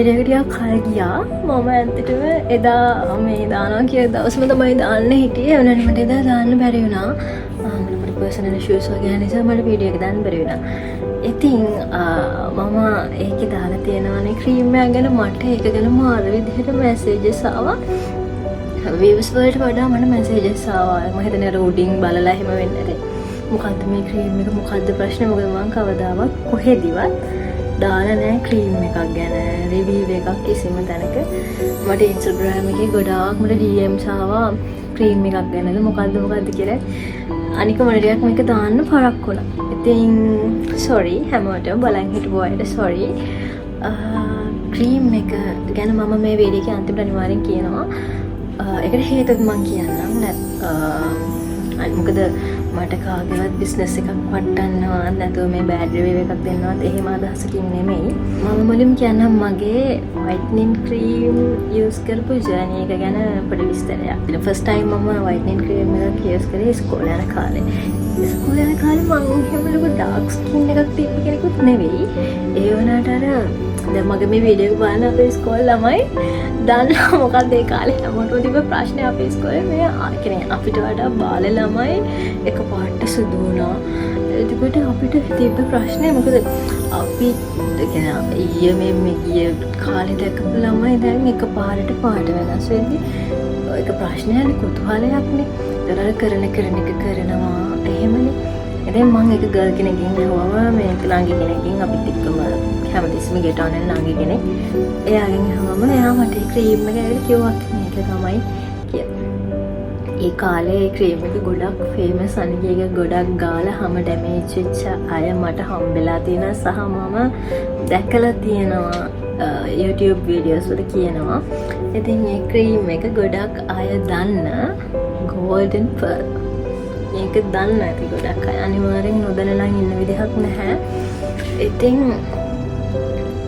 Video එක ටිකක් කල් ගියා. මම ඇත්තටම එදා මේ දානවා කියලා දවසම තමයි දාන්න හිටියේ. ඒ වුණාට මට එදා දාන්න බැරි වුණා. මට පොඩි පර්සනල් ඉෂුස් වගේ නිසා මට වීඩියෝ එක දාන්න බැරි වුණා. ඉතින් මම ඒකේ දාලා තියෙනවානේ ක්‍රීම් එකක් ගැන. මට ඒක ගැන මාර විදිහට මැසේජස් ආවා. වීව්ස් වලට වඩා මට මැසේජස් ආවා. මම හිතන්නේ අර උඩින් බලලා එහෙම වෙන්න ඇති. මොකද්ද මේ ක්‍රීම් එක, මොකද්ද ප්‍රශ්නේ? මොකද මං කවදාවත් කොහෙදිවත් දාලා නෑ ක්‍රීම් එකක් ගැන රිවිව් එකක් කිසිම තැනක. මට ඉන්ස්ටාග්‍රෑම් එකේ ගොඩාක් මට DMs ආවා ක්‍රීම් එකක් ගැනද, මොකද්ද මොකද්ද කියලා. අනික මට ටිකක් මේක දාන්න පරක් වුණා. ඉතින් සෝරි හැමෝටම, බලන් හිටපු අයට සෝරි. ක්‍රීම් එක ගැන මම මේ වීඩියෝ එකේ අන්තිමට අනිවාර්යෙන් කියනවා. ඒකට හේතුවක් මං කියන්නම්. මොකද මට කාගේවත් බිස්නස් එකක් වට්ටන්නවත් නැතුව මේ බෑඩ් රිවිව් එකක් දෙන්නවත් එහෙම අදහසකින් නෙමෙයි. මම මුලින්ම කියන්නම් මගේ වයිට්නින් ක්‍රීම් යූස් කරපු ජර්නි එක ගැන පොඩි විස්තරයක්. ෆස්ට් ටයිම් මම වයිට්නින් ක්‍රීම් එකක් යූස් කරේ ඉස්කෝලේ යන කාලේ. ඉස්කෝලේ යන කාලේ මං එහෙම ලොකු ඩාර්ක් ස්කින් එකක් තිබ්බ කෙනෙකුත් නෙවෙයි. ඒ වුණාට අර දැන් මගේ මේ වීඩියෝ එක බලන අපේ ඉස්කෝලේ ළමයි දන්නවා මොකක්ද ඒ කාලේ හැමෝටම තිබ්බ ප්‍රශ්නේ. අපේ ඉස්කෝලේ මේ කියන්නේ අපිට වඩා බාල ළමයි එකපාරට සුදු වුණා. එතකොට අපිට තිබ්බ ප්‍රශ්නේ මොකද, අපි ඒ කියන්නේ ඊයේ මේ මේ ගිය කාලේ දැකපු ළමයි දැන් එකපාරට පාට වෙනස් වෙද්දි ඒක ප්‍රශ්නයක්නේ, කුතුහලයක්නේ. ඒතර අර කරන කරන එක කරනවා එහෙමනේ. ඉතින් මං එක ගර්ල් කෙනෙක්ගෙන් ඇහුවම, මේ නංගි කෙනෙක්ගෙන්, අපිත් එක්කම හැමතිස්සෙම ගෙට් ඔන් වෙන නංගි කෙනෙක්. එයාගෙන් ඇහුවම එයා මට ඒ ක්‍රීම් එක ඇවිල්ලා කිව්වා මේක තමයි කියලා. ඒ කාලේ ඒ ක්‍රීම් එක ගොඩක් ෆේමස්. අනික ඒක ගොඩක් ගාලා හම ඩැමේජ් වෙච්ච අය මට හම්බෙලා තියෙනවා සහ මම දැකලා තියෙනවා YouTube videos වල කියනවා. ඉතින් ඒ ක්‍රීම් එක ගොඩක් අය දන්න ගෝල්ඩන් පර්ල්. මේක දන්න ඇති ගොඩක් අය. අනිවාර්යෙන් නොදැන නම් ඉන්න විදිහක් නැහැ. ඉතින්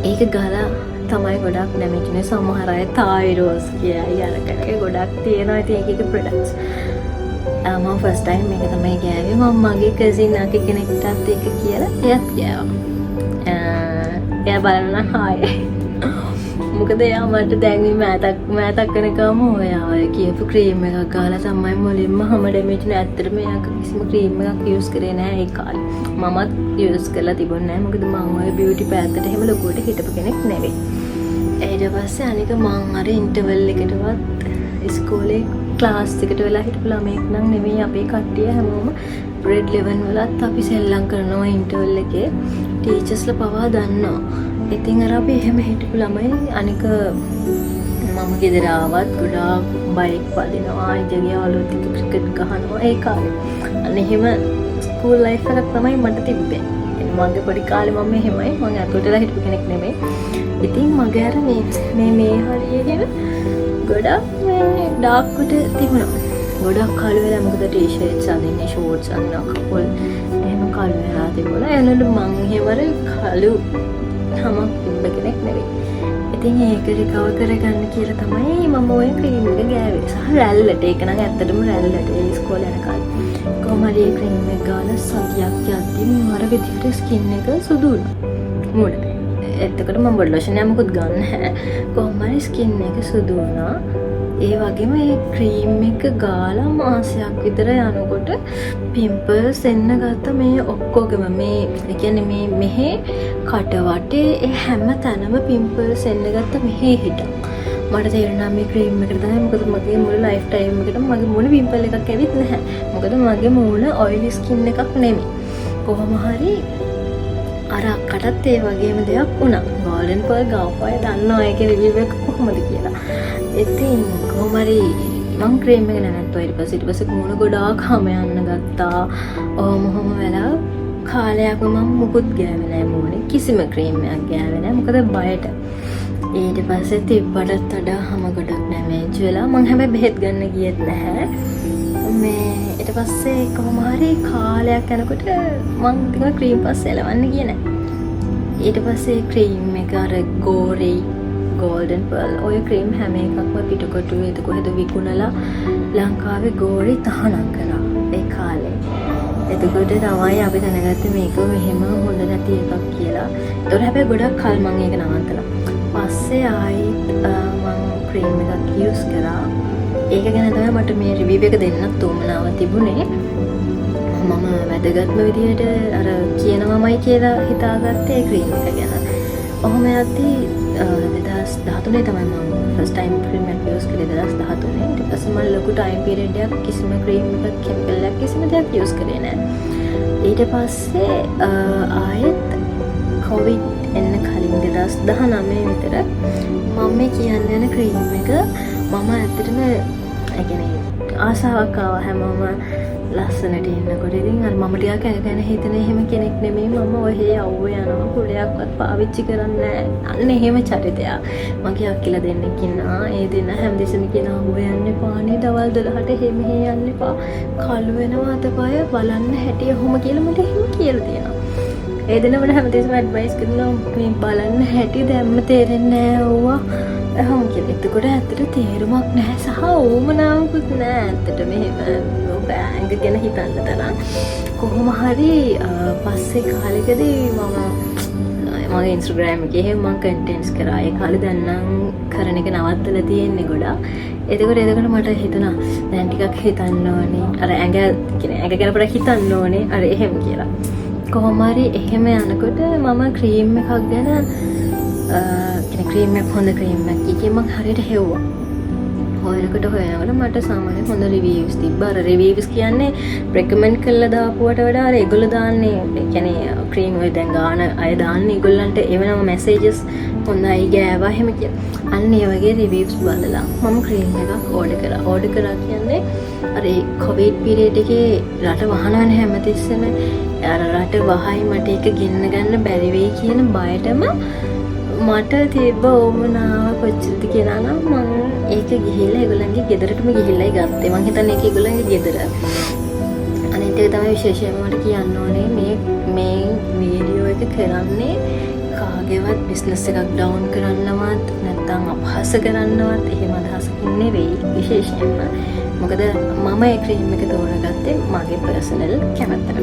ඒක ගාලා තමයි ගොඩක් ඩැමේජ් වෙන්නේ. සමහර අය තායි රෝස් කියයි, අරක ගොඩක් තියෙනවා ඉතින් එක එක ප්‍රොඩක්ට්ස්. මම ෆස්ට් ටයිම් මේක තමයි ගෑවේ. මම මගේ කසින් අක්ක කෙනෙක්ටත් ඒක කියලා එයත් ගෑවා. එයා බලනවා නම් හායි. මොකද එයා මට දැන් මේ මෑතක් මෑතක් වෙනකම් ඔයා ඔය කියපු ක්‍රීම් එකක් ගාලා තමයි මුලින්ම හම ඩැමේජ් වුණේ. ඇත්තටම එයා කිසිම ක්‍රීම් එකක් යූස් කරේ නෑ ඒ කාලේ. මමත් යූස් කරලා තිබුණේ නෑ. මොකද මං ඔය බියුටි පැත්තට එහෙම ලොකුවට හිටපු කෙනෙක් නෙවෙයි. ඊට පස්සේ අනික මං අර ඉන්ටර්වල් එකටවත් ඉස්කෝලේ ක්ලාස් එකට වෙලා හිටපු ළමයෙක් නම් නෙවෙයි. අපේ කට්ටිය හැමෝම ග්‍රේඩ් 11 වලත් අපි සෙල්ලම් කරනවා ඉන්ටර්වල් එකේ. ටීචර්ස්ලා පවා දන්නවා. ඉතින් අර අපි එහෙම හිටපු ළමයි. අනික මම ගෙදර ආවත් ගොඩාක් බයික් පදිනවා, ඉතින් යාළුවොත් එක්ක ක්‍රිකට් ගහනවා ඒ කාලේ. අන්න එහෙම ස්කූල් ලයිෆ් එකක් තමයි මට තිබ්බේ. මගේ පොඩි කාලේ මම එහෙමයි. මං ඇතුළට වෙලා හිටපු කෙනෙක් නෙමෙයි. ඉතින් මගේ අර මේ මේ මේ හරිය එහෙම ගොඩක් මේ ඩාර්ක් කොට තිබුණා. ගොඩක් කළු වෙලා, මොකද ටී-ෂර්ට්ස් අඳින්නේ, ෂෝට්ස් අඳිනවා, කකුල් එහෙම කළු වෙලා තිබුණා. ඒ වුණාට මං එහෙම අර කළු හමක් තිබ්බ කෙනෙක් නෙවෙයි. ඉතින් ඒක රිකවර් කරගන්න කියලා තමයි මම ඔය ක්‍රීම් එක ගෑවේ. සහ රැල්ලට. ඒක නම් ඇත්තටම රැල්ලට ඒ ඉස්කෝලේ යන කාලේ. කොහොම හරි ඒ ක්‍රීම් එක ගාලා සතියක් යද්දි මාර විදිහට ස්කින් එක සුදු වුණා. මූණ. එතකොට මම බොඩි ලෝෂන් එක මොකුත් ගන්න නැහැ. කොහොම හරි ස්කින් එක සුදු වුණා. ඒ වගේම ඒ ක්‍රීම් එක ගාලා මාසයක් විතර යනකොට පිම්පල්ස් එන්න ගත්ත. මේ ඔක්කොගෙම මේ ඒ කියන්නේ මේ මෙහෙ කට වටේ ඒ හැම තැනම පිම්පල්ස් එන්න ගත්ත මෙහෙ හිටන්. මට තේරුණා මේ ක්‍රීම් එකට තමයි. මොකද මගේ මුළු ලයිෆ් ටයිම් එකටම මගේ මූණේ පිම්පල් එකක් ඇවිත් නැහැ. මොකද මගේ මූණ ඔයිලි ස්කින් එකක් නෙමෙයි. කොහොම හරි අර අක්කටත් ඒ වගේම දෙයක් වුණා. ගෝල්ඩන් පර්ල් ගාපු අය දන්නවා ඒකේ රිවිව් එක කොහොමද කියලා. ඉතින් කොහොම හරි මං ක්‍රීම් එක නැවැත්තුවා ඊට පස්සේ. ඊට පස්සේ මූණ ගොඩාක් හම යන්න ගත්තා. ඔහොම ඔහොම වෙලා කාලයක්ම මං මුකුත් ගෑවේ නෑ මූණේ. කිසිම ක්‍රීම් එකක් ගෑවේ නෑ. මොකද බයට. ඊට පස්සේ තිබ්බටත් වඩා හම ගොඩක් ඩැමේජ් වෙලා. මං හැබැයි බෙහෙත් ගන්න ගියෙත් නැහැ. මේ ඊට පස්සේ කොහොම හරි කාලයක් යනකොට මං ටිකක් ක්‍රීම් පස්සේ එලවන්න ගියේ නෑ. ඊට පස්සේ ක්‍රීම් එක අර ගෝරේ, ගෝල්ඩන් පර්ල් ඔය ක්‍රීම් හැම එකක්ම පිටකොටුවේද කොහෙද විකුණලා ලංකාවේ ගෝරි තහනම් කරා ඒ කාලේ. එතකොට තමයි අපි දැනගත්තේ මේක මෙහෙම හොඳ නැති එකක් කියලා. ඒතකොට හැබැයි ගොඩක් කල් මං ඒක නවත්තලා. පස්සේ ආයිත් මං ක්‍රීම් එකක් යූස් කරා. ඒක ගැන තමයි මට මේ රිවිව් එක දෙන්නත් උවමනාව තිබුණේ. මම වැදගත්ම විදියට අර කියනවමයි කියලා හිතාගත්තේ ඒ ක්‍රීම් එක ගැන. ඔහොම යද්දි 2013 තමයි මම ෆස්ට් ටයිම් ක්‍රීම් එකක් යූස් කළේ, 2013. ඊට පස්සේ මම ලොකු ටයිම් පීරියඩ් එකක් කිසිම ක්‍රීම් එකක්, කෙමිකල් එකක්, කිසිම දෙයක් යූස් කරේ නෑ. ඊට පස්සේ ආයෙත් කොවිඩ් එන්න කලින් 2019 විතර මම මේ කියන්න යන ක්‍රීම් එක මම ඇත්තටම, ඒ කියන්නේ ආසාවක් ආවා හැමෝම ලස්සනට ඉන්නකොට. ඉතින් අර මම ටිකක් ඇඟ ගැන හිතන එහෙම කෙනෙක් නෙමෙයි. මම ඔහේ අවුව යනවා, කුඩයක්වත් පාවිච්චි කරන්නේ නැහැ. අන්න එහෙම චරිතයක්. මගේ අක්කිලා දෙන්නෙක් ඉන්නවා. ඒ දෙන්න හැමතිස්සෙම කියනවා, "අවුව යන්න එපා නේ, දවල් 12ට එහෙ මෙහෙ යන්න එපා. කළු වෙනවා අතපය, බලන්න හැටි ඔහොම" කියලා මට එහෙම කියලා තියෙනවා. ඒ දෙන්න මට හැමතිස්සෙම ඇඩ්වයිස් කරනවා, මේ බලන්න හැටි දැම්ම තේරෙන්නේ නෑ ඕවා එහෙම කියලා. එතකොට ඇත්තට තේරුමක් නැහැ සහ උවමනාවකුත් නෑ ඇත්තට මෙහෙම ඔබ ඇඟ ගැන හිතන්න තරම්. කොහොම හරි පස්සේ කාලෙකදී මම මගේ ඉන්ස්ටාග්‍රෑම් එකේ එහෙම මං කන්ටෙන්ට්ස් කරා. ඒ කාලේ දැන් නම් කරන එක නවත්තලා තියෙන්නේ ගොඩාක්. එතකොට එතකොට මට හිතුණා දැන් ටිකක් හිතන්න ඕනේ. අර ඇඟ කියන්නේ ඇඟ ගැන පොඩක් හිතන්න ඕනේ. අර එහෙම කියලා. කොහොම හරි එහෙම යනකොට මම ක්‍රීම් එකක් ගැන, කියන්නේ ක්‍රීම් එකක්, හොඳ ක්‍රීම් එකක් කිය මං හරියට හෙව්වා. හොයනකොට හොයනකොට මට සාමාන්‍ය හොඳ රිවිව්ස් තිබ්බා. අර රිවිව්ස් කියන්නේ රෙකමන්ඩ් කරලා දාපුවට වඩා අර ඒගොල්ලෝ දාන්නේ, ඒ කියන්නේ ක්‍රීම් ඔය දැන් ගාන අය දාන්නේ ඒගොල්ලන්ට එවනම මැසේජස්, හොඳයි ගෑවා එහෙම කියලා. අන්න ඒ වගේ රිවිව්ස් බලලා මම ක්‍රීම් එකක් ඕඩර් කරා. ඕඩර් කරා කියන්නේ අර ඒ කොවිඩ් පීරියඩ් එකේ රට වහනවනේ හැමතිස්සෙම. අර රට වහයි, මට ඒක ගෙන්න ගන්න බැරි වෙයි කියන බයටම මට තිබ්බ උවමනාව කොච්චරද කියලා නම්, මං ඒක ගිහිල්ලා ඒගොල්ලන්ගේ ගෙදරටම ගිහිල්ලායි ගත්තේ. මං හිතන්නේ ඒක ඒගොල්ලන්ගේ ගෙදර. අනිත් එක තමයි විශේෂයෙන්ම මට කියන්න ඕනේ, මේ මේ වීඩියෝ එක කරන්නේ කාගේවත් බිස්නස් එකක් ඩවුන් කරන්නවත් නැත්නම් අපහාස කරන්නවත් එහෙම අදහසකින් නෙවෙයි විශේෂයෙන්ම. මොකද මම ඒ ක්‍රීම් එක තෝරගත්තේ මගේ පර්සනල් කැමැත්තට.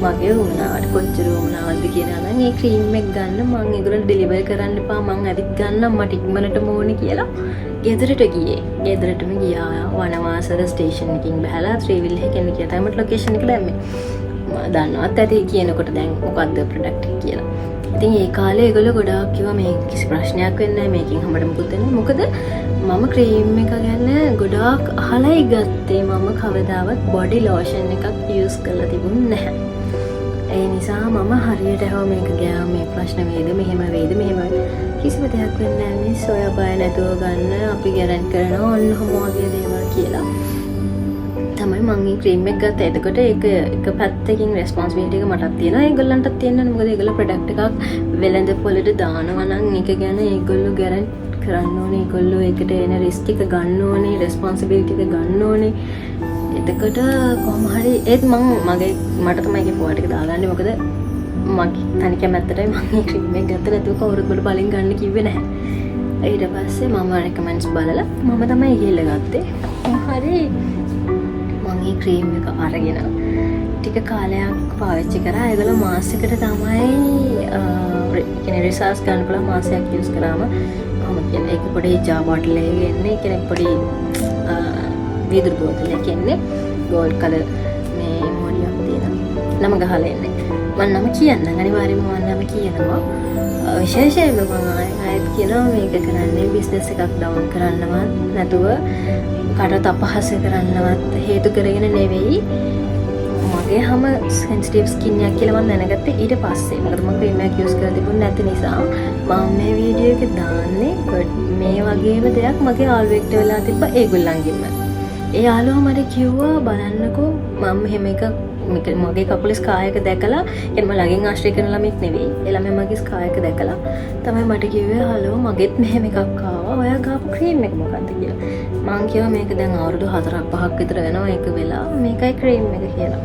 මගේ උවමනාවට. කොච්චර උවමනාවක්ද කියනවා නම්, ඒ ක්‍රීම් එක ගන්න මං ඒගොල්ලෝ ඩෙලිවර් කරන්න එපා, මං ඇවිත් ගන්නම්, මට ඉක්මනටම ඕනේ කියලා ගෙදරට ගියේ. ගෙදරටම ගියා. වනවාසර ස්ටේෂන් එකකින් බහලා ත්‍රිවිල් එකෙන් එන්න කියලා තමයි මට ලොකේෂන් එක දැම්මේ. මම දන්නවත් ඇති කියනකොට දැන් මොකද්ද ප්‍රොඩක්ට් එක කියලා. ඉතින් ඒ කාලේ ඒගොල්ලෝ ගොඩාක් කිව්වා මේ කිසි ප්‍රශ්නයක් වෙන්නේ නැහැ, මේකෙන් හැමෝටම මුකුත් වෙන්නේ නැහැ. මොකද මම ක්‍රීම් එක ගැන ගොඩාක් අහලයි ගත්තේ. මම කවදාවත් බොඩි ලෝෂන් එකක් යූස් කරලා තිබුණ නැහැ. ඒ නිසා මම හරියට ඇහුවා, මේක ගෑව මේ ප්‍රශ්න වේද, මෙහෙම වේද, මෙහෙම වේද? කිසිම දෙයක් වෙන්නේ නැහැ මිස්, ඔයා බය නැතුව ගන්න, අපි ගැරන්ටි කරනවා, ඔන්න ඔහොම වගේ දේවල් කියලා තමයි මං මේ ක්‍රීම් එක ගත්තා. එතකොට ඒක එක පැත්තකින් රෙස්පොන්සිබිලිටි එක මටත් තියෙනවා, ඒගොල්ලන්ටත් තියෙනවා. මොකද ඒගොල්ලෝ ප්‍රොඩක්ට් එකක් වෙළඳ පොළට දානවා නම් ඒක ගැන ඒගොල්ලෝ ගැරන්ටි කරන්න ඕනේ. ඒගොල්ලෝ ඒකට එන රිස්ක් එක ගන්න ඕනේ, රෙස්පොන්සිබිලිටි එක ගන්න ඕනේ. එතකොට කොහොම හරි ඒත් මං මගේ මට තමයි ඒකේ ෆෝල්ට් එක දාගන්නේ. මොකද මගේ තනි කැමැත්තටයි මං මේ ක්‍රීම් එක ගත්තේ. නැතුව කවුරුත් මට බලෙන් ගන්න කිව්වේ නැහැ. ඊට පස්සේ මම රෙකමන්ඩ්ස් බලලා මම තමයි ගිහිල්ලා ගත්තේ. කොහොම හරි මං ඒ ක්‍රීම් එක අරගෙන ටික කාලයක් පාවිච්චි කරා. ඒගොල්ලෝ මාසෙකට තමයි කියන්නේ රිසල්ට්ස් ගන්න පුළුවන් මාසයක් යූස් කරාම කොහොම කියලා. ඒක පොඩි ජාර් බොටල් එකක එන්නේ. ඒ කියන්නේ පොඩි වීදුරු බෝතලයක් එන්නේ. ගෝල්ඩ් කලර් මේ මොඩියක් තියෙන. නම ගහලා එන්නේ. මං නම කියන්නම්, අනිවාර්යයෙන්ම මං නම කියනවා. විශේෂයෙන්ම මං ආයෙත් කියනවා, මේක කරන්නේ බිස්නස් එකක් ඩවුන් කරන්නවත් නැතුව කාටවත් අපහාස කරන්නවත් හේතු කරගෙන නෙවෙයි. මගේ හැම සෙන්සිටිව් ස්කින් එකක් කියලා මම දැනගත්තේ ඊට පස්සේ. මොකද මම ක්‍රීම් එකක් යූස් කරලා තිබුණ නැති නිසා මම මේ වීඩියෝ එක දාන්නේ. බට් මේ වගේම දෙයක් මගේ යාළුවෙක්ට වෙලා තිබ්බා ඒගොල්ලන්ගෙන්ම. ඒ යාළුවා මට කිව්වා, බලන්නකෝ මම මෙහෙම එකක් මේක මගේ කකුලේ ස්කා එක දැකලා, කියන්නේ මම ළඟින් ආශ්‍රය කරන ළමෙක් නෙවෙයි. ඒ ළමයා මගේ ස්කා එක දැකලා තමයි මට කිව්වේ, හලෝ, මගෙත් මෙහෙම එකක් ආවා. ඔයා ගාපු ක්‍රීම් එක මොකද්ද කියලා. මං කිව්වා මේක දැන් අවුරුදු 4ක් 5ක් විතර වෙනවා ඒක වෙලා, මේකයි ක්‍රීම් එක කියලා.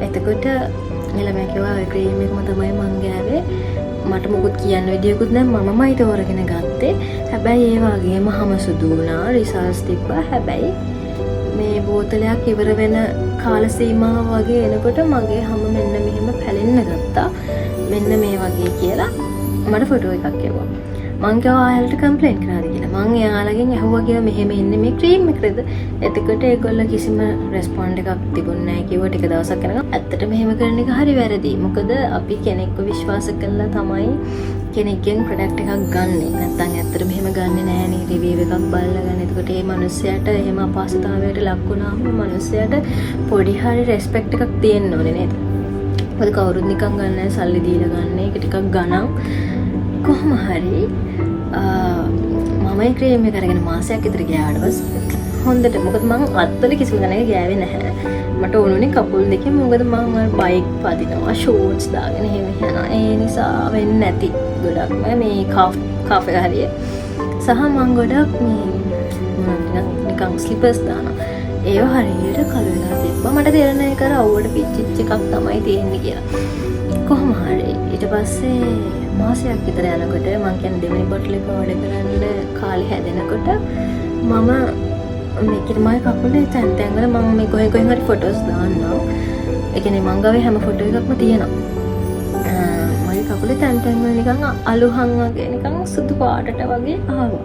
එතකොට ඒ ළමයා කිව්වා ඔය ක්‍රීම් එකම තමයි මං ගෑවේ. මට මොකුත් කියන්න විදියකුත් නෑ, මමමයි තෝරගෙන ගත්තේ. හැබැයි ඒ වගේම හම සුදු වුණා, රිසල්ට්ස් තිබ්බා. හැබැයි මේ බෝතලයක් ඉවර වෙන කාල සීමාව වගේ එනකොට මගේ හම මෙන්න මෙහෙම පැලෙන්න ගත්තා. මෙන්න මේ වගේ කියලා මට ෆොටෝ එකක් එව්වා. මං කිව්වා ඔයාලට කම්ප්ලේන් කරාද කියලා. මං එයාලගෙන් ඇහුවා කියලා මෙහෙම එන්නේ මේ ක්‍රීම් එකද? එතකොට ඒගොල්ලෝ කිසිම රෙස්පොන්ඩ් එකක් තිබුණේ නැහැ කිව්වා ටික දවසක් යනකම්. ඇත්තට මෙහෙම කරන එක හරි වැරදි. මොකද අපි කෙනෙක්ව විශ්වාස කරලා තමයි කෙනෙක්ගෙන් ප්‍රොඩක්ට් එකක් ගන්නෙ. නැත්තම් ඇත්තට මෙහෙම ගන්නෙ නෑනේ, රිවිව් එකක් බලලා ගන්න. එතකොට මේ මනුස්සයාට එහෙම අපහසුතාවයට ලක් වුණාම මනුස්සයාට පොඩි හරි රෙස්පෙක්ට් එකක් තියෙන්න ඕනේ නේද? මොකද කවුරුත් නිකන් ගන්න නෑ, සල්ලි දීලා ගන්න. ඒක ටිකක් ගණන්. කොහොම හරි මම ඒ ක්‍රීම් එක අරගෙන මාසයක් විතර ගියාට පස්සේ හොඳට, මොකද මං අත්වල කිසිම තැනක ගෑවේ නැහැ. මට ඕනුනේ කකුල් දෙකේ. මොකද මං අර බයික් පදිනවා, ෂෝට්ස් දාගෙන එහෙම යනවා. ඒ නිසා වෙන්නේ නැති ගොඩක්ම මේ කාෆ් කාෆ් එක හරිය. සහ මං ගොඩක් මේ මොනවද නිකන් ස්ලිපර්ස් දානවා. ඒව හරියට කළු වෙලා තිබ්බා. මට තේරෙන එක අර අවුවට පිච්චිච්ච එකක් තමයි තියෙන්නේ කියලා. කොහොම හරි ඊට පස්සේ මාසයක් විතර යනකොට, මං කියන්නේ දෙවෙනි බොටල් එක ඕඩර් කරන්න කාලේ හැදෙනකොට, මම මේකේ මගේ කකුලේ තැන් තැන් වල, මං මේ කොහෙන් කොහෙන් හරි ෆොටෝස් දාන්නම්. ඒ කියන්නේ මං ගාවේ හැම ෆොටෝ එකක්ම තියෙනවා. මගේ කකුලේ තැන් තැන් වල නිකන් අලුහන් වගේ නිකන් සුදු පාටට වගේ ආවා.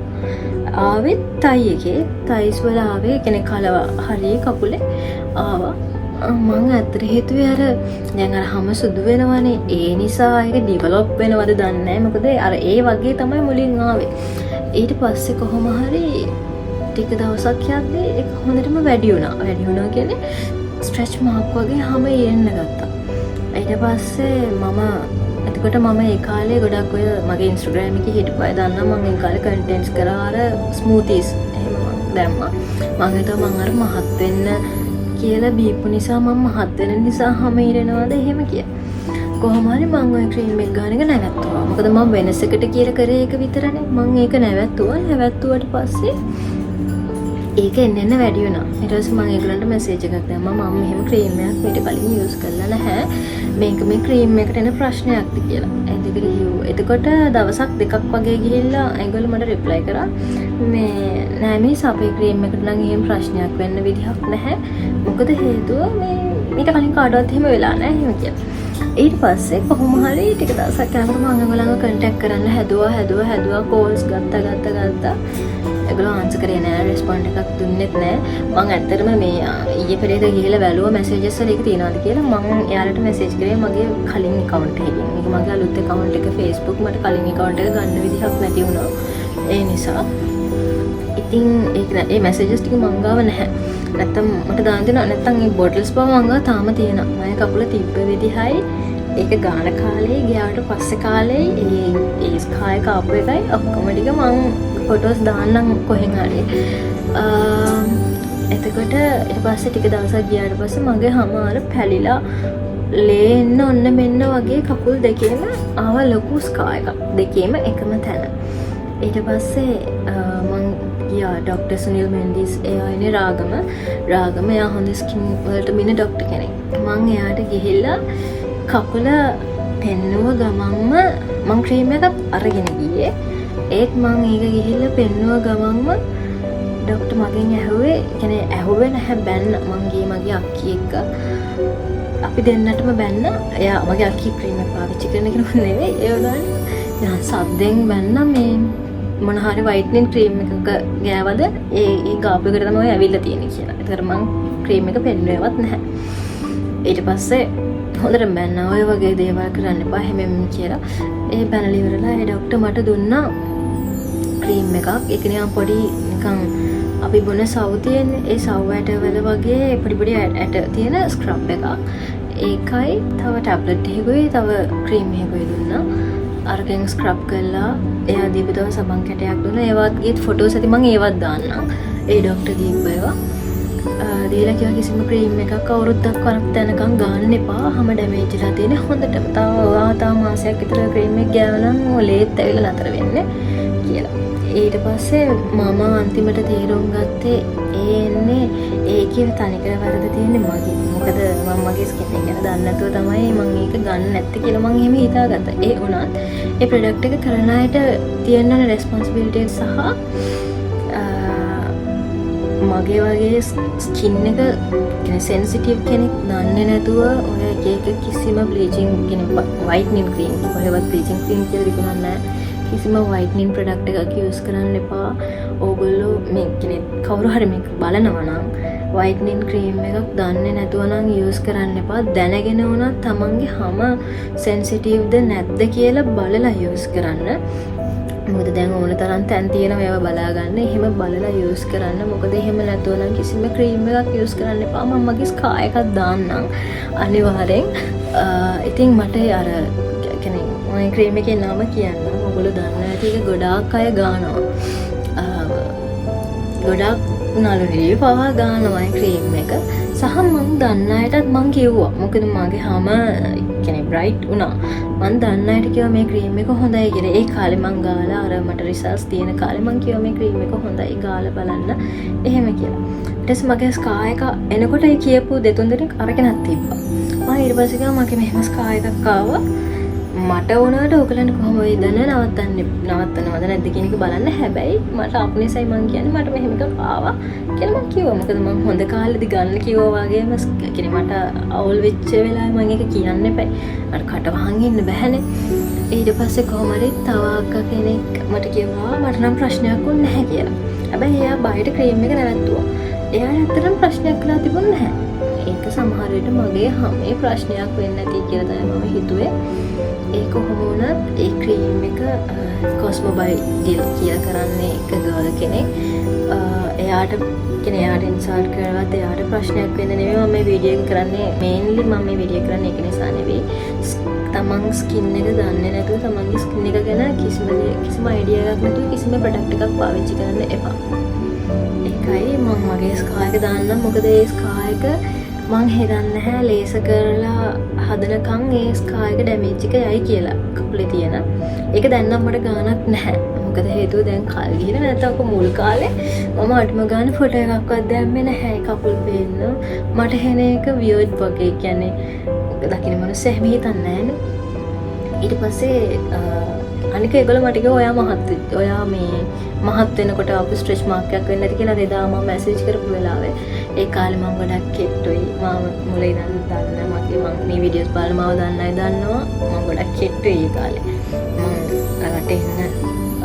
ආවෙත් තයි එකේ, තයිස් වල ආවේ, ඒ කියන්නේ කලව හරිය කකුලේ ආවා. මං ඇත්තට හිතුවේ අර දැන් අර හම සුදු වෙනවනේ, ඒ නිසා ඒක ඩිවලොප් වෙනවද දන්නේ නැහැ. මොකද අර ඒ වගේ තමයි මුලින් ආවේ. ඊට පස්සේ කොහොම හරි ටික දවසක් යද්දී ඒක හොඳටම වැඩි වුණා. වැඩි වුණා කියන්නේ ස්ට්‍රෙච් මාක් වගේ හැම එන්න ගත්තා. ඊට පස්සේ මම එතකොට මම ඒ කාලේ ගොඩක් ඔය මගේ Instagram එකේ හිටපු අය දන්නවා, මම ඒ කාලේ කන්ටෙන්ට්ස් කරා, අර ස්මූතිස් එහෙම මං දැම්මා. මං හිතුවා මං අර මහත් වෙන්න කියලා බීපු නිසා, මං මහත් වෙන නිසා හැම ඉරෙනවද එහෙම කියලා. කොහොම හරි මං ඔය ක්‍රීම් එක ගන්න එක නැවැත්තුවා. මොකද මං වෙනසකට කියලා කරේ ඒක විතරනේ. මං ඒක නැවැත්තුවා. නැවැත්තුවට පස්සේ ඒක එන්න එන්න වැඩි වුණා. ඊට පස්සේ මං ඒගොල්ලන්ට මැසේජ් එකක් දැම්මා, මම මෙහෙම ක්‍රීම් එකක් මීට කලින් යූස් කරලා නැහැ. මේක මේ ක්‍රීම් එකට එන ප්‍රශ්නයක්ද කියලා. එතකොට කිව්වා. එතකොට දවසක් දෙකක් වගේ ගිහිල්ලා ඒගොල්ලෝ මට රිප්ලයි කරා මේ නෑ මිස්, අපේ ක්‍රීම් එකට නම් එහෙම ප්‍රශ්නයක් වෙන්න විදිහක් නැහැ. මොකද හේතුව මේ මීට කලින් කාටවත් එහෙම වෙලා නැහැ එහෙම කියලා. ඊට පස්සේ කොහොම හරි ටික දවසක් යනකොට මම ඒගොල්ලන්ව කන්ටැක්ට් කරන්න හැදුවා හැදුවා හැදුවා, කෝල්ස් ගත්තා ගත්තා ගත්තා. ඒගොල්ලෝ ආන්සර් කරේ නෑ, රෙස්පොන්ඩ් එකක් දුන්නෙත් නෑ. මං ඇත්තටම මේ ඊයේ පෙරේද ගිහිල්ලා බැලුවා මැසේජස් වල ඒක තියෙනවද කියලා. මං එයාලට මැසේජ් කරේ මගේ කලින් ඇකවුන්ට් එකකින්. මේක මගේ අලුත් ඇකවුන්ට් එක Facebook, මට කලින් ඇකවුන්ට් එක ගන්න විදිහක් නැති වුණා. ඒ නිසා ඉතින් ඒක ඒ මැසේජස් ටික මං ගාව නැහැ. නැත්තම් මට දාන්න දෙනවා. නැත්තම් ඒ බොටල්ස් බව මං ගාව තාම තියෙනවා. මගේ කකුල තිබ්බ විදිහයි ඒක ගාන කාලේ ගියාට පස්සේ කාලේ ඒ ඒ ස්කා එක ආපු එකයි ඔක්කොම ටික මං ෆොටෝස් දාන්නම් කොහෙන් හරි. එතකොට ඊට පස්සේ ටික දවසක් ගියාට පස්සේ මගේ හැම අර පැලිලා ලේ එන්න ඔන්න මෙන්න වගේ කකුල් දෙකේම ආව ලොකු ස්කා එකක්. දෙකේම එකම තැන. ඊට පස්සේ මං ගියා ඩොක්ටර් සුනිල් මෙන්ඩිස්, එයා ඉන්නේ රාගම. රාගම, එයා හොඳ ස්කින් වලට මින ඩොක්ටර් කෙනෙක්. මං එයාට ගිහිල්ලා කකුල පෙන්නුව ගමන්ම, මං ක්‍රීම් එකක් අරගෙන ගියේ. ඒත් මං ඒක ගිහිල්ලා පෙන්නුව ගමන්ම ඩොක්ටර් මගෙන් ඇහුවේ, කියන්නේ ඇහුවේ නැහැ, බැන්න. මං ගියේ මගේ අක්කි එක්ක. අපි දෙන්නටම බැන්න. එයා මගේ අක්කි ක්‍රීම් එක පාවිච්චි කරන කෙනෙක් නෙවෙයි. ඒ වුණාට නිකන් සද්දෙන් බැන්න, මේ මොන හරි වයිට්නින් ක්‍රීම් එකක ගෑවද, ඒ ඒ ගාපු එකට තමයි ඔය ඇවිල්ලා තියෙන්නේ කියලා. ඒතර මං ක්‍රීම් එක පෙන්නුවේවත් නැහැ. ඊට පස්සේ හොඳට බැන්න, ඔය වගේ දේවල් කරන්න එපා එහෙම එහෙම කියලා. ඒ බැනලා ඉවරලා ඒ ඩොක්ටර් මට දුන්නා ක්‍රීම් එකක්. ඒක නිකන් පොඩි නිකන් අපි බොන සව් තියෙන්නේ. ඒ සව් ඇට වල වගේ පොඩි පොඩි ඇට තියෙන ස්ක්‍රබ් එකක්. ඒකයි තව ටැබ්ලට් එකකුයි තව ක්‍රීම් එකකුයි දුන්නා. අරගෙන ස්ක්‍රබ් කරලා එයා දීපු තව සබන් කැටයක් දුන්නා. ඒවත් ගියත් ෆොටෝස් ඇති, මං ඒවත් දාන්නම්. ඒ ඩොක්ටර් දීපු ඒවා. දීලා කිව්වා කිසිම ක්‍රීම් එකක් අවුරුද්දක් වරක් යනකම් ගන්න එපා. හැම ඩැමේජ් වෙලා තියෙන හොඳටම. තව ඔයා තව මාසයක් විතර ක්‍රීම් එක ගෑවනම් ඔය ලේත් ඇවිල්ලා නතර වෙන්නේ කියලා. ඊට පස්සේ මම අන්තිමට තේරුම් ගත්තේ ඒ එන්නේ ඒකේ තනිකර වැරද තියෙන්නේ මගේ. මොකද මම මගේ ස්කින් එක ගැන දන්නේ නැතුව තමයි මං ඒක ගන්න නැත්තේ කියලා මං එහෙම හිතාගත්තා. ඒ වුණත් ඒ ප්‍රොඩක්ට් එක කරන අයට තියෙන්න ඕන රෙස්පොන්සිබිලිටි එක සහ මගේ වගේ ස්කින් එක කියන්නේ සෙන්සිටිව් කෙනෙක් දන්නේ නැතුව ඔය එක එක කිසිම බ්ලීචින් කියන්නේ වයිට්නින් ක්‍රීම්, කොහෙවත් බ්ලීචින් ක්‍රීම් කියලා විකුණන්නේ නැහැ. කිසිම වයිට්නින් ප්‍රොඩක්ට් එකක් යූස් කරන්න එපා. ඕගොල්ලෝ මේ කියන්නේ කවුරු හරි මේක බලනවා නම් වයිට්නින් ක්‍රීම් එකක් දන්නේ නැතුව නම් යූස් කරන්න එපා. දැනගෙන වුණත් තමන්ගේ හම සෙන්සිටිව්ද නැද්ද කියලා බලලා යූස් කරන්න. මොකද දැන් ඕන තරම් තැන් තියෙනවා ඒවා බලා ගන්න. එහෙම බලලා යූස් කරන්න. මොකද එහෙම නැතුව නම් කිසිම ක්‍රීම් එකක් යූස් කරන්න එපා. මම මගේ ස්කා එකක් දාන්නම් අනිවාර්යෙන්. ඉතින් මට අර කියන්නේ මම ක්‍රීම් එකේ නම කියන්නම්. ඔයගොල්ලෝ දන්නවා ඇති, ඒක ගොඩාක් අය ගානවා. ගොඩාක් නළු නිළියෝ පවා ගානවා ඒ ක්‍රීම් එක. සහ මං දන්න අයටත් මං කිව්වා. මොකද මගේ හම කියන්නේ බ්‍රයිට් වුණා. මං දන්න අයට කිව්වා මේ ක්‍රීම් එක හොඳයි කියලා. ඒ කාලේ මං ගාලා අර මට රිසල්ට්ස් තියෙන කාලේ මං කිව්වා මේ ක්‍රීම් එක හොඳයි, ගාලා බලන්න එහෙම කියලා. ඊට පස්සේ මගේ ස්කා එක එනකොට ඒ කියපු දෙතුන් දෙනෙක් අරගෙනත් තිබ්බා. මං ඊට පස්සේ කිව්වා මගේ මෙහෙම ස්කා එකක් ආවා. මට වුණාට ඔයගලන්ට කොහොම වෙයිද නවත්තන්නේ, නවත්තනවද නැද්ද කියන එක බලන්න. හැබැයි මට ආපු නිසායි මං කියන්නේ, මට මෙහෙම එකක් ආවා කියලා මං කිව්වා. මොකද මං හොඳ කාලෙදි ගන්න කිව්වා වගේම කියන්නේ මට අවුල් වෙච්ච වෙලාවේ මං ඒක කියන්න එපයි. අර කට වහන් ඉන්න බැහැනේ. ඊට පස්සේ කොහොම හරි තව අක්කා කෙනෙක් මට කිව්වා මට නම් ප්‍රශ්නයක් වුණ නැහැ කියලා. හැබැයි එයා බයට ක්‍රීම් එක නැවැත්තුවා. එයාට ඇත්තටම ප්‍රශ්නයක් වෙලා තිබුණ නැහැ. ඒක සමහර විට මගේ හැමේ ප්‍රශ්නයක් වෙන්න ඇති කියලා තමයි මම හිතුවේ. ඒ කොහොම වුණත් ඒ ක්‍රීම් එක කොස්මෝ බයි ඩිල් කියලා කරන්නේ එක ගර්ල් කෙනෙක්. එයාට කියන්නේ එයාට ඉන්සල්ට් කරවත් එයාට ප්‍රශ්නයක් වෙන්න නෙමෙයි මම මේ වීඩියෝ එක කරන්නේ. මේන්ලි මම මේ වීඩියෝ කරන්නේ ඒක නිසා නෙවෙයි. තමන් ස්කින් එක දන්නේ නැතුව, තමන්ගේ ස්කින් එක ගැන කිසිම අයිඩියා එකක් නැතුව කිසිම ප්‍රොඩක්ට් එකක් පාවිච්චි කරන්න එපා. ඒකයි මං මගේ ස්කා එක දාන්නම්. මොකද ඒ ස්කා එක මං හිතන්නේ නැහැ ලේසර් කරලා හදනකම් ඒ ස්කා එක ඩැමේජ් එක යයි කියලා කකුලේ තියෙන. ඒක දැන් නම් මට ගාණක් නැහැ. මොකද හේතුව දැන් කල් ගිහින්. නැත්නම් ඔක මුල් කාලේ මම අඩුම ගානේ ෆොටෝ එකක්වත් දැම්මේ නැහැ කකුල් පේන්න. මට හෙන එක වියර්ඩ් වගේ. කියන්නේ දකින්න මනුස්සය එහෙම හිතන්නේ නැහැනේ. ඊට පස්සේ අනික ඒගොල්ලෝ මට කිව්වා ඔයා මහත් ඔයා මේ මහත් වෙනකොට ආපු ස්ට්‍රෙච් මාක් එකක් වෙන්න ඇති කියලා. අර එදා මම මැසේජ් කරපු වෙලාවේ ඒ කාලේ මම ගොඩක් කෙට්ටුයි. මාව මුල ඉඳන් දන්න මගේ මං මේ වීඩියෝස් බලන මාව දන්න අය දන්නවා මම ගොඩක් කෙට්ටුයි ඒ කාලේ. මං රට එන්න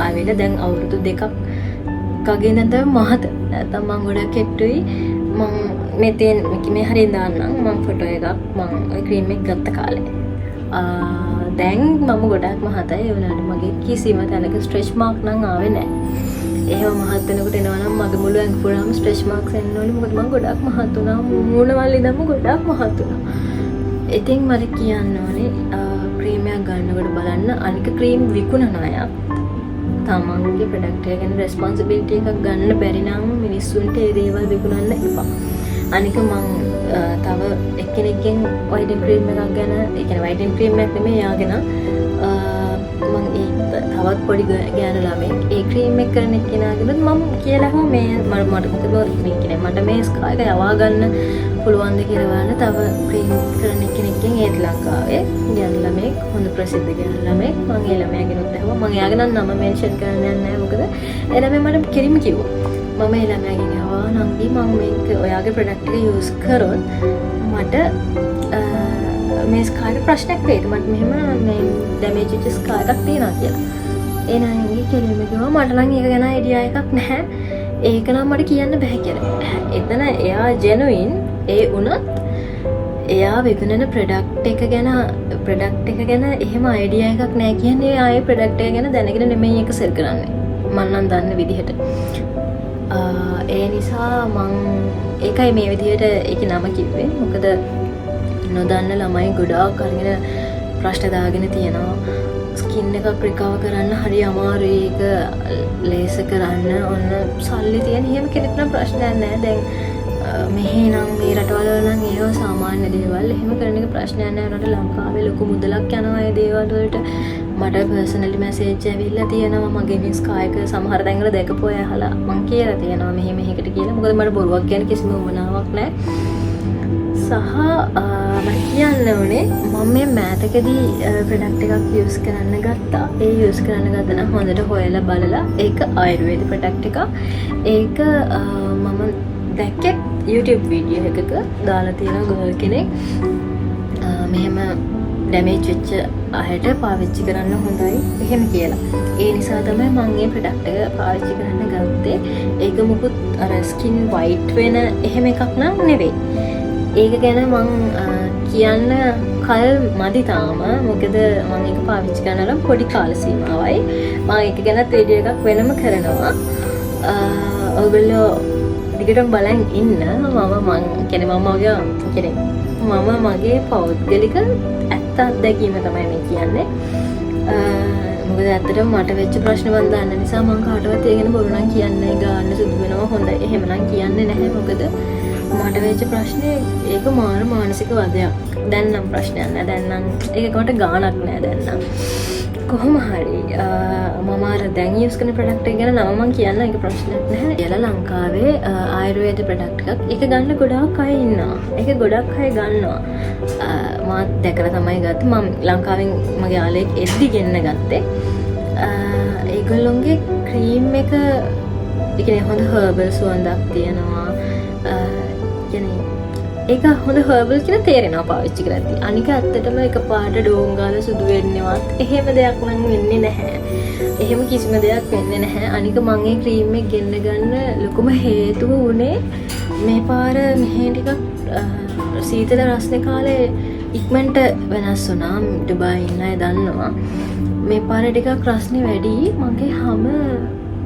ආවෙලා දැන් අවුරුදු 2ක් වගේ ඉඳන් තමයි මහත. නැත්තම් මං ගොඩක් කෙට්ටුයි. මං මේ තියෙන මේ හරියෙන් දාන්නම් මං ෆොටෝ එකක් මං ඔය ක්‍රීම් එක ගත්ත කාලේ. දැන් මම ගොඩක් මහතයි. ඒ වුණාට මගේ කිසිම තැනක ස්ට්‍රෙච් මාක් නම් ආවේ නෑ. එහෙම මහත් වෙනකොට එනවා නම් මගේ මුළු ඇඟ පුරාම ස්ට්‍රෙච් මාක්ස් එන්න ඕනේ. මොකද මං ගොඩක් මහත් වුණා. මූණ වල ඉඳන්ම ගොඩක් මහත් වුණා. ඉතින් මට කියන්න ඕනේ ක්‍රීම් එකක් ගන්නකොට බලන්න. අනික ක්‍රීම් විකුණන අයත් තමන්ගේ ප්‍රොඩක්ට් එක ගැන රෙස්පොන්සිබිලිටි එකක් ගන්න බැරි නම් මිනිස්සුන්ට ඒ දේවල් විකුණන්න එපා. අනික මං තව එක්කෙනෙක්ගෙන් වයිටන් ක්‍රීම් එකක් ගැන, ඒ කියන්නේ වයිටන් ක්‍රීම් එකක් නෙමෙයි එයාගෙන, මං ඒ තවත් පොඩි ගෑනු ළමෙක් ඒ ක්‍රීම් එක කරන එක්කෙනාගෙනුත් මම කියලා ඇහුවා මේ මට මට මොකද මේ කියන්නේ මට මේ ස්කා එක යවා ගන්න පුළුවන්ද කියලා බලන්න තව ක්‍රීම් කරන එක්කෙනෙක්ගෙන්. ඒත් ලංකාවේ ගෑනු ළමෙක්, හොඳ ප්‍රසිද්ධ ගෑනු ළමෙක්. මං ඒ ළමයාගෙනුත් ඇහුවා. මං එයාගේ නම් නම මෙන්ෂන් කරන්න යන්නේ නැහැ, මොකද ඒ ළමයා මට කෙලින්ම කිව්වා. මම ඒ ළමයාගෙන් ඇහුවා නංගි, මං මේක ඔයාගේ ප්‍රොඩක්ට් එක යූස් කරොත් මට මේ ස්කා එක ප්‍රශ්නයක් වෙයිද, මට මෙහෙම මේ ඩැමේජ් වෙච්ච ස්කා එකක් තියෙනවා කියලා. ඒ නංගි කෙලින්ම කිව්වා මට නම් ඒක ගැන අයිඩියා එකක් නැහැ, ඒක නම් මට කියන්න බැහැ කියලා. එතන එයා ජෙනුයින්. ඒ වුණත් එයා විකුණන ප්‍රොඩක්ට් එක ගැන එහෙම අයිඩියා එකක් නෑ කියන්නේ ආයේ ප්‍රොඩක්ට් එක ගැන දැනගෙන නෙමෙයි ඒක සෙල් කරන්නේ. මං නම් දන්න විදිහට. ඒ නිසා මං ඒකයි මේ විදිහට ඒකේ නම කිව්වේ. මොකද නොදන්න ළමයි ගොඩාක් අරගෙන ප්‍රශ්න දාගෙන තියෙනවා. ස්කින් එකක් රිකවර් කරන්න හරි අමාරුයි. ඒක ලේසර් කරන්න ඔන්න සල්ලි තියෙන එහෙම කෙනෙක් නම් ප්‍රශ්නයක් නෑ. දැන් මෙහෙ නම් මේ රටවල් වල නම් ඒවා සාමාන්‍ය දේවල්. එහෙම කරන එක ප්‍රශ්නයක් නෑ. උනාට ලංකාවේ ලොකු මුදලක් යනවා ඒ දේවල් වලට. මට පර්සනලි මැසේජ් ඇවිල්ලා තියෙනවා මගේ මේ ස්කා එක සමහර තැන්වල දැකපු අය අහලා මං කියලා තියෙනවා මෙහෙ මෙහෙකට කියලා. මොකද මට බොරුවක් කියන්න කිසිම උවමනාවක් නෑ. සහ මට කියන්න ඕනේ මම මේ මෑතකදී ප්‍රොඩක්ට් එකක් යූස් කරන්න ගත්තා. ඒ යූස් කරන්න ගත්තා නම් හොඳට හොයලා බලලා. ඒක ආයුර්වේද ප්‍රොඩක්ට් එකක්. ඒක මම දැක්කේ YouTube video එකක දාලා තියෙන ගර්ල් කෙනෙක් මෙහෙම ඩැමේජ් වෙච්ච අයට පාවිච්චි කරන්න හොඳයි එහෙම කියලා. ඒ නිසා තමයි මං ඒ ප්‍රොඩක්ට් එක පාවිච්චි කරන්න ගත්තේ. ඒක මුකුත් අර ස්කින් වයිට් වෙන එහෙම එකක් නම් නෙවෙයි. ඒක ගැන මං කියන්න කල් මදි තාම. මොකද මං ඒක පාවිච්චි කරන නම් පොඩි කාල සීමාවයි. මං ඒක ගැනත් වීඩියෝ එකක් වෙනම කරනවා. ඔයගොල්ලෝ දිගටම බලන් ඉන්න. මම මං කියන්නේ මම මගේ කියන්නේ මම මගේ පෞද්ගලික ඇත්ත අත්දැකීම තමයි මේ කියන්නේ. මොකද ඇත්තටම මට වෙච්ච ප්‍රශ්න මං දන්න නිසා මං කාටවත් ඒ ගැන බොරු නම් කියන්නේ ගාන්න සුදු වෙනවා හොඳයි එහෙම නම් කියන්නේ නැහැ. මොකද මට වෙච්ච ප්‍රශ්නේ ඒක මාර මානසික වදයක්. දැන් නම් ප්‍රශ්නයක් නෑ. දැන් නම් ඒක මට ගාණක් නෑ දැන් නම්. කොහොම හරි මම අර දැන් යූස් කරන ප්‍රොඩක්ට් එක ගැන නම මං කියන්න, ඒක ප්‍රශ්නයක් නැහැ. කියලා ලංකාවේ ආයුර්වේද ප්‍රොඩක්ට් එකක්. ඒක ගන්න ගොඩාක් අය ඉන්නවා. ඒක ගොඩක් අය ගන්නවා. මාත් දැකලා තමයි ගත්තේ. මම ලංකාවෙන් මගේ යාළුවෙක් එද්දි ගෙන්න ගත්තේ. ඒගොල්ලොන්ගේ ක්‍රීම් එක, ඒ කියන්නේ හොඳ හර්බල් සුවඳක් තියෙනවා. කියන්නේ ඒක හොඳ හර්බල් කියලා තේරෙනවා පාවිච්චි කරද්දි. අනික ඇත්තටම එක පාට ඩෝං ගාලා සුදු වෙන්නවත් එහෙම දෙයක් නම් වෙන්නේ නැහැ. එහෙම කිසිම දෙයක් වෙන්නේ නැහැ. අනික මං ඒ ක්‍රීම් එක ගෙන්න ගන්න ලොකුම හේතුව වුණේ මේ පාර මෙහෙ ටිකක් සීතල රස්නේ කාලේ ඉක්මනට වෙනස් වුණා. ඩුබායි ඉන්න අය දන්නවා. මේ පාර ටිකක් රස්නේ වැඩි. මගේ හැම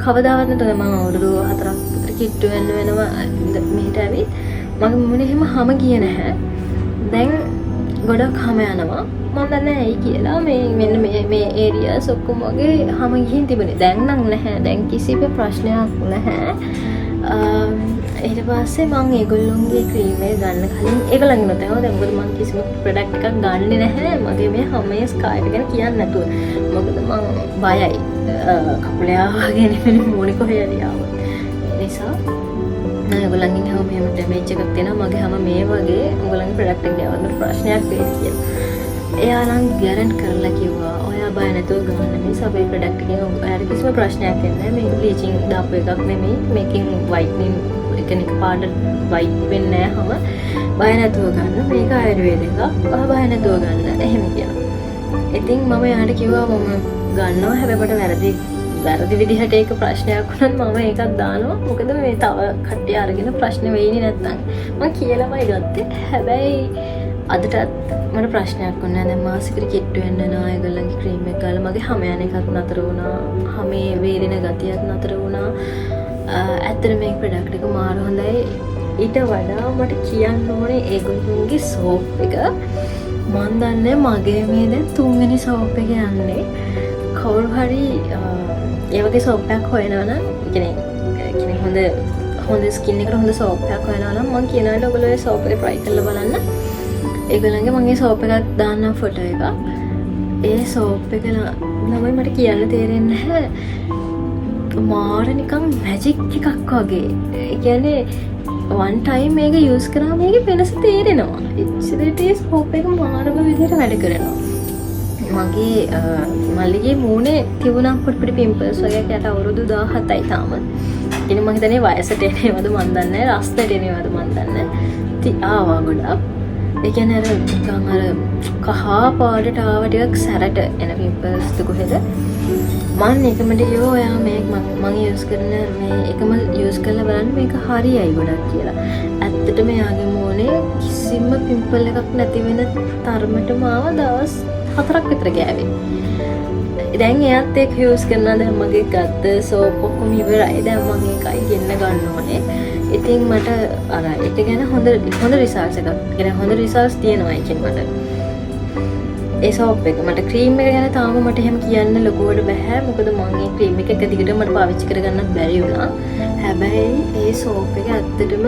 කවදාවත් නැතුව මං අවුරුදු 4ක් විතර කිට්ටු වෙන්න වෙනවා මෙහෙට ඇවිත්. මගේ මුණ එහෙම හම ගියේ නැහැ. දැන් ගොඩක් හම යනවා. මං දන්නේ නැහැ ඇයි කියලා. මේ මෙන්න මේ මේ ඒරියාස් ඔක්කොම වගේ හම ගිහින් තිබුණේ. දැන් නම් නැහැ. දැන් කිසිම ප්‍රශ්නයක් නැහැ. ඊට පස්සේ මං ඒගොල්ලොන්ගේ ක්‍රීම් එක ගන්න කලින් ඒගොල්ලන්ගෙනුත් ඇහුවා. දැන් මොකද මං කිසිම ප්‍රොඩක්ට් එකක් ගන්නෙ නැහැ මගේ මේ හැම ස්කා එක ගැන කියන්නේ නැතුව. මොකද මං බයයි. කකුලේ ආවාගෙන නෙමෙයි මූණේ කොහේ හරි ආවොත්. ඒ නිසා මම ඒගොල්ලන්ගෙන් ඇහුවා මෙහෙම ඩැමේජ් එකක් තියෙනවා මගේ හැම මේ වගේ, ඔයගොල්ලන්ගේ ප්‍රොඩක්ට් එක ගාවත් මට ප්‍රශ්නයක් වෙයිද කියලා. එයා නම් ගැරන්ට් කරලා කිව්වා ඔයා බය නැතුව ගන්න, මේ අපේ ප්‍රොඩක්ට් එකෙන් ඔයාලට කිසිම ප්‍රශ්නයක් වෙන්නේ නැහැ. මේක බ්ලීචින් දාපු එකක් නෙමෙයි. මේකෙන් වයිට්නින් එක එක පාට වයිට් වෙන්නේ නැහැ හැම. බය නැතුව ගන්න. මේක ආයුර්වේද එකක්. ඔයා බය නැතුව ගන්න. එහෙම කියලා. ඉතින් මම එයාට කිව්වා මම ගන්නවා, හැබැයි මට වැරදි වැරදි විදිහට ඒක ප්‍රශ්නයක් වුණත් මම ඒකත් දානවා. මොකද මේ තව කට්ටිය අරගෙන ප්‍රශ්න වෙයිනේ නැත්තම්. මං කියලාමයි ගත්තේ. හැබැයි අදටත් මට ප්‍රශ්නයක් වුණා. දැන් මාසෙකට කිට්ටු වෙන්න යනවා ඒගොල්ලන්ගේ ක්‍රීම් එක ගාලා. මගේ හැම යන එකත් නතර වුණා. හැමේ වේලෙන ගතියත් නතර වුණා. ඇත්තට මේ ප්‍රොඩක්ට් එක මාර හොඳයි. ඊට වඩා මට කියන්න ඕනේ ඒගොල්ලන්ගේ සෝප් එක. මං දන්නේ මගේ මේ දැන් තුන්වෙනි සෝප් එක යන්නේ. කවුරු හරි ඒ වගේ සෝප් එකක් හොයනවා නම්, ඒ කියන්නේ හොඳ හොඳ ස්කින් එකට හොඳ සෝප් එකක් හොයනවා නම් මං කියනවා ඔයගොල්ලෝ ඒ සෝප් එක try කරලා බලන්න. ඒගොල්ලන්ගේ මං ඒ සෝප් එකක් දාන්නම් ෆොටෝ එකක්. ඒ සෝප් එක ළමයි මට කියන්න තේරෙන්නේ නැහැ. මාර නිකන් මැජික් එකක් වගේ. ඒ කියන්නේ වන් ටයිම් මේක යූස් කරාම මේකේ වෙනස තේරෙනවා. එච්චරට ඒ සෝප් එක මාරම විදිහට වැඩ කරනවා. මගේ මල්ලිගේ මූණේ තිබුණා පොඩි පොඩි පිම්පල්ස් වගේ. එයාට අවුරුදු 17යි තාම. ඉතින් මං හිතන්නේ වයසට එන ඒවාද මන් දන්නේ නැහැ, රස්නෙට එන ඒවාද මන් දන්නේ නැහැ. ඉතින් ආවා ගොඩක්. ඒ කියන්නේ අර නිකන් අර කහ පාටට ආව ටිකක් සැරට එන පිම්පල්ස් ද කොහෙද. මං එකමට කිව්වා ඔයා මේ මං යූස් කරන මේ එකම යූස් කරලා බලන්න, මේක හරියයි ගොඩක් කියලා. ඇත්තටම එයාගේ මූණේ කිසිම පිම්පල් එකක් නැති වෙන තරමටම ආව දවස් 4ක් විතර ගෑවේ. දැන් එයාත් ඒක යූස් කරනවා. දැන් මගේ ගත්ත සෝප් ඔක්කොම ඉවරයි. දැන් මං ඒකයි ගෙන්න ගන්න ඕනේ. ඉතින් මට අර ඒක ගැන හොඳ හොඳ රිසල්ට්ස් එකක්, කියන්නේ හොඳ රිසල්ට්ස් තියෙනවා ඒකෙන් මට. ඒ සෝප් එක මට ක්‍රීම් එක ගැන තාම මට එහෙම කියන්න ලොකුවට බැහැ. මොකද මං ඒ ක්‍රීම් එක එක දිගටම මට පාවිච්චි කරගන්නත් බැරි වුණා. හැබැයි ඒ සෝප් එක ඇත්තටම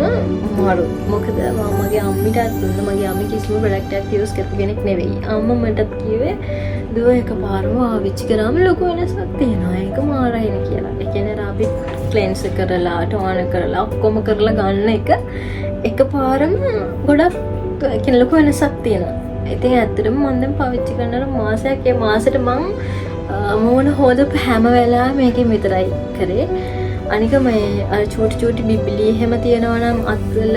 මරු. මොකද මම මගේ අම්මිටත් දුන්නා. මගේ අම්මි කිසිම ප්‍රොඩක්ට් එකක් යූස් කරපු කෙනෙක් නෙවෙයි. අම්මා මටත් කිව්වේ දුව එකපාරම පාවිච්චි කරාම ලොකු වෙනසක් තියෙනවා. ඒක මාරයිනේ කියලා. ඒ කියන්නේ අර අපි ක්ලෙන්ස් කරලා, ටෝනර් කරලා, ඔක්කොම කරලා ගන්න එක එකපාරම ගොඩක් ඒ කියන්නේ ලොකු වෙනසක් තියෙනවා. ඉතින් ඇත්තටම මම දැන් පාවිච්චි කරන අර මාසයක්, ඒ මාසෙට මං මූණ හෝදපු හැම වෙලාවෙම මේකෙන් විතරයි කරේ. අනික මේ අර චූටි චූටි බිබිලි එහෙම තියෙනවා නම් අත්වල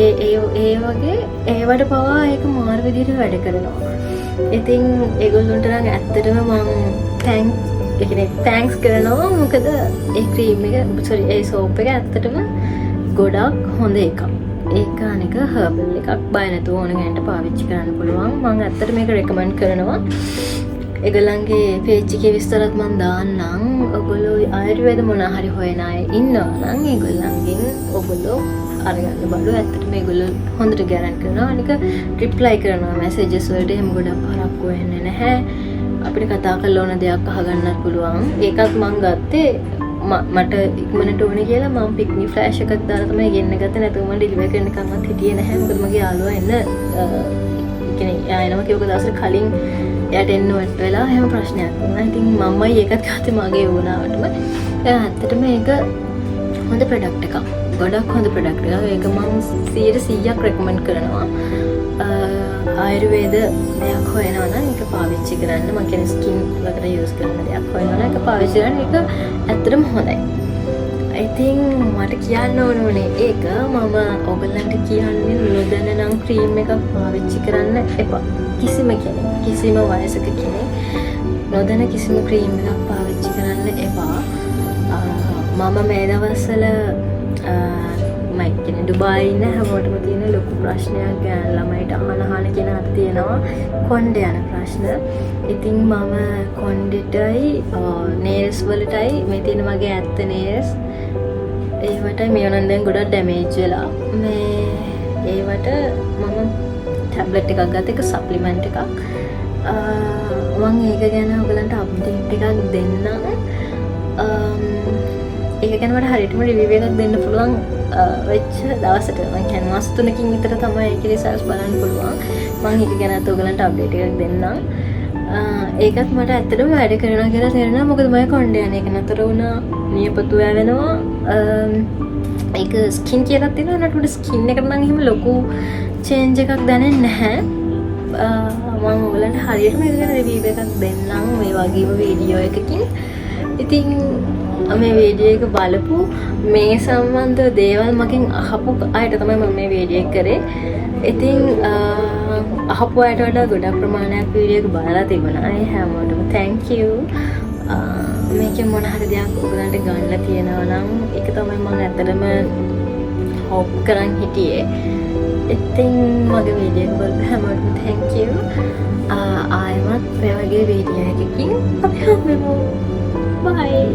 ඒ ඒ ඒ වගේ ඒවට පවා ඒක මාර විදිහට වැඩ කරනවා. ඉතින් ඒගොල්ලොන්ට නම් ඇත්තටම මං thank, ඒ කියන්නේ thanks කරනවා. මොකද ඒ ක්‍රීම් එක, සෝරි, ඒ සෝප් එක ඇත්තටම ගොඩක් හොඳ එකක්. ඒක අනික හර්බල් එකක්, බය නැතුව ඕන කෙනෙක්ට පාවිච්චි කරන්න පුළුවන්. මං ඇත්තට මේක රෙකමන්ඩ් කරනවා. ඒගොල්ලන්ගේ පේජ් එකේ විස්තරත් මං දාන්නම්. ඔයගොල්ලෝ ආයුර්වේද මොන හරි හොයන අය ඉන්නවා නම් ඒගොල්ලන්ගෙන් ඔයගොල්ලෝ අරගන්න බලු. ඇත්තටම මේගොල්ලෝ හොඳට ගැරන්ටි කරනවා. අනික රිප්ලයි කරනවා මැසේජස් වලට. එහෙම ගොඩක් පරක්කු වෙන්නේ නැහැ. අපිට කතා කරලා ඕන දෙයක් අහගන්නත් පුළුවන්. ඒකත් මං ගත්තේ මට ඉක්මනට ඕනේ කියලා. මං පික්මි ෆ්ලෑෂ් එකක් දාලා තමයි ගෙන්න ගත්තේ. නැතුව මං ඩෙලිවර් කරනකම්වත් හිටියේ නැහැ. මොකද මගේ යාළුවා එන්න, ඒ කියන්නේ එයා එනවා කියපු දවසට කලින් එයාට එන්න වෙලා එහෙම ප්‍රශ්නයක් වුණා. ඉතින් මමයි ඒකත් ගත්තේ මගේ වුණාවටම. දැන් ඇත්තටම ඒක හොඳ ප්‍රොඩක්ට් එකක්. ගොඩක් හොඳ ප්‍රොඩක්ට් එකක්. ඒක මං 100%ක් රෙකමන්ඩ් කරනවා. ආයුර්වේද දෙයක් හොයනවා නම් ඒක පාවිච්චි කරන්න. මං කියන්නේ ස්කින් වලට යූස් කරන දෙයක් හොයනවා නම් ඒක පාවිච්චි කරන්න. ඒක ඇත්තටම හොඳයි. ඉතින් මට කියන්න ඕන උනේ ඒක. මම ඔයගොල්ලන්ට කියන්නේ නොදැන නම් ක්‍රීම් එකක් පාවිච්චි කරන්න එපා. කිසිම කෙනෙක්, කිසිම වයසක කෙනෙක් නොදැන කිසිම ක්‍රීම් එකක් පාවිච්චි කරන්න එපා. මම මේ දවස්වල, මම කියන්නේ ඩුබායි ඉන්න හැමෝටම තියෙන ලොකු ප්‍රශ්නයක්, ගෑනු ළමයිට අහන අහන කෙනාට තියෙනවා කොණ්ඩ යන ප්‍රශ්න. ඉතින් මම කොණ්ඩෙටයි නේල්ස් වලටයි, මේ තියෙන මගේ ඇත්ත නේල්ස්, ඒවට, මේවා නම් දැන් ගොඩක් ඩැමේජ් වෙලා, මේ ඒවට මම ටැබ්ලට් එකක් ගත්තා. ඒක සප්ලිමන්ට් එකක්. මං ඒක ගැන ඔයගලන්ට අප්ඩේට් එකක් දෙන්නම්. ඒක ගැන මට හරියටම රිවිව් එකක් දෙන්න පුළුවන් වෙච්ච දවසට, මං කියන්නේ මාස 3කින් විතර තමයි ඒකේ රිසල්ට්ස් බලන්න පුළුවන්. මං ඒක ගැනත් ඔයගලන්ට අප්ඩේට් එකක් දෙන්නම්. ඒකත් මට ඇත්තටම වැඩ කරනවා කියලා තේරෙනවා. මොකද මගේ කොණ්ඩේ යන එක නතර වුණා, නියපොතු වැවෙනවා. ඒක ස්කින් කියලා තියෙනවා නේද? මට ස්කින් එකට නම් එහෙම ලොකු චේන්ජ් එකක් දැනෙන්නේ නැහැ. මං ඔයගලන්ට හරියටම ඒක ගැන රිවිව් එකක් දෙන්නම් මේ වගේම වීඩියෝ එකකින්. ඉතින් මේ වීඩියෝ එක බලපු, මේ සම්බන්ධ දේවල් මගෙන් අහපු අයට තමයි මම මේ වීඩියෝ එක කරේ. ඉතින් අහපු අයට වඩා ගොඩක් ප්‍රමාණයක් වීඩියෝ එක බලලා තිබුණා. ඒ හැමෝටම thank you. මේකෙන් මොන හරි දෙයක් ඔයගලන්ට ගන්න තියෙනවා නම් ඒක තමයි මම ඇත්තටම හෝප් කරන් හිටියේ. ඉතින් මගේ වීඩියෝ එක බලපු හැමෝටම thank you. ආයෙමත් මේ වගේ වීඩියෝ එකකින් අපි හම්බෙමු. Bye.